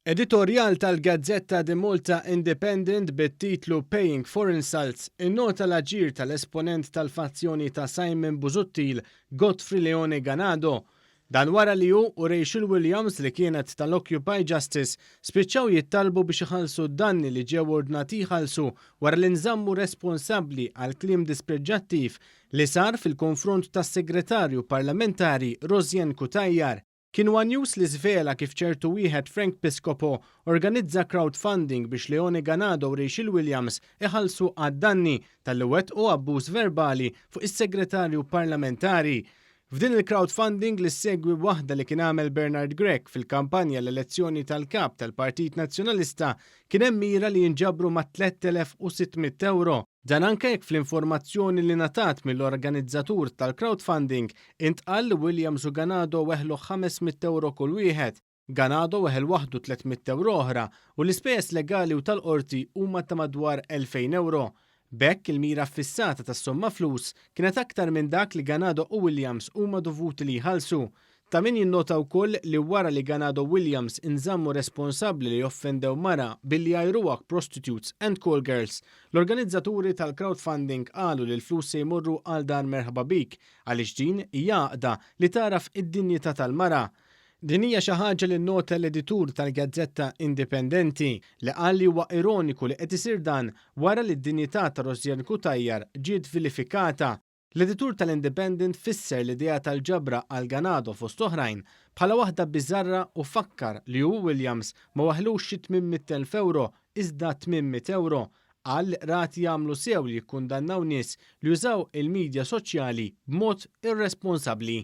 Editorjal tal-gazzetta The Malta Independent bit-titlu Paying for Insults innota l-aġir tal-esponent tal-fazzjoni ta' Simon Busuttil, Godfrey Leone Ganado. Dan wara li hu u Rachel Williams, li kienet tal-Occupy Justice, spiċċaw jittalbu biex iħallsu d-danni li ġew ordnati jħallsu wara li nżammu responsabbli għal kliem dispreġġattiv li sar fil-konfront tas-Segretarju Parlamentari Rosianne Cutajar. Kien One News li żvela kif ċertu wieħed Frank Piscopo organizza crowdfunding biex Leone Ganado u Rachel Williams iħallsu għad-danni talli wettqu abbuż verbali fuq is-Segretarju Parlamentari. F'din il-crowdfunding, li ssegwi waħda li kien għamel Bernard Grech fil-kampanja l-elezzjoni tal-kap tal-Partit Nazzjonalista, kien hemm mira li jinġabru ma' 3600 euro. Dan anke jekk fl-informazzjoni li ngħatat mill-organizzatur tal-crowdfunding intqal li Williams u Ganado weħlu 500 euro kull wieħed. Ganado weħel waħdu 300 euro oħra u l-ispejjeż legali u tal-qorti huma ta' madwar 2000 euro. B'hekk, il-mira fissata tas-somma flus kienet aktar minn dak li Ganado u Williams huma dovuti li jħallsu. Ta' min jinnota wkoll li wara li Ganado Williams inżammu responsabbli li offendew mara billi għajruha prostitutes and call girls, l-organizzaturi tal-crowdfunding qalu li l-flus se jmorru għal Dar Merħba Bik għaliex din hija għaqda li tagħraf id-dinjità tal-mara. Din hija xi ħaġa li nnota l-editur tal-gazzetta Indipendenti, li qal li huwa ironiku li qed isir dan wara li d-dinjità ta' Rosianne Cutajar ġiet vilifikata. L-editur tal-Independent fisser l-idea tal-ġabra għal Ganado, fost oħrajn, bħala waħda biżarra u fakkar li hu Williams ma waħlux xi 800,000 euro iżda 800 euro. Qal li qrati jagħmlu sew li jikkundannaw nies li jużaw il-medja soċjali b'mod irresponsabbli.